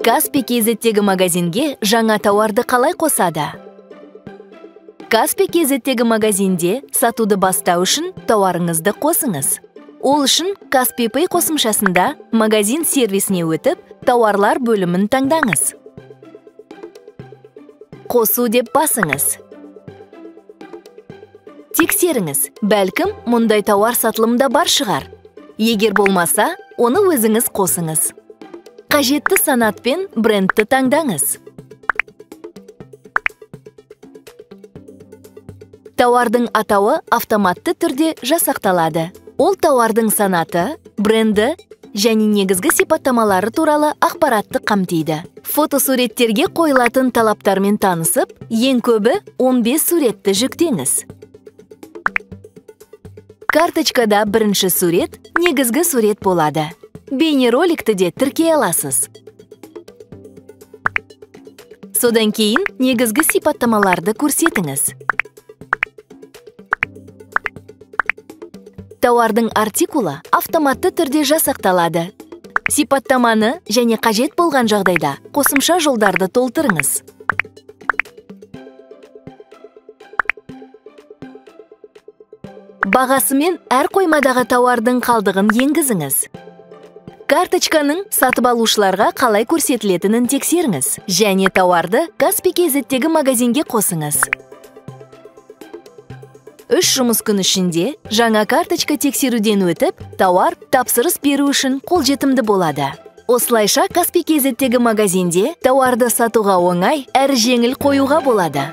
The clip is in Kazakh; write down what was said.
Kaspi KZ-тегі магазинге жаңа тауарды қалай қосады? Kaspi KZ-тегі магазинде сатуды бастау үшін тауарыңызды қосыңыз. Ол үшін Kaspi Pay қосымшасында магазин сервисіне өтіп, тауарлар бөлімін таңдаңыз. Қосу деп басыңыз. Тексеріңіз, бәлкім мұндай тауар сатылымда бар шығар. Егер болмаса, оны өзіңіз қосыңыз. Қажетті санат пен брендті таңдаңыз. Тауардың атауы автоматты түрде жасақталады. Ол тауардың санаты, бренді және негізгі сипаттамалары туралы ақпаратты қамтиды. Фотосуреттерге қойылатын талаптармен танысып, ең көбі 15 суретті жүктеңіз. Карточкада бірінші сурет негізгі сурет болады. Бейнероликті де тіркей аласыз. Содан кейін негізгі сипаттамаларды көрсетіңіз. Тауардың артикулы автоматты түрде жасақталады. Сипаттаманы және қажет болған жағдайда қосымша жолдарды толтырыңыз. Бағасымен әр қоймадағы тауардың қалдығын енгізіңіз. Карточканың сатып алушыларға қалай көрсетілетінін тексеріңіз және тауарды Kaspi KZ-тегі магазинге қосыңыз. 3 жұмыс күн ішінде жаңа карточка тексеруден өтіп, тауар тапсырыс беру үшін қолжетімді болады. Осылайша Kaspi KZ-тегі магазинде тауарды сатуға оңай, әрі жеңіл қоюға болады.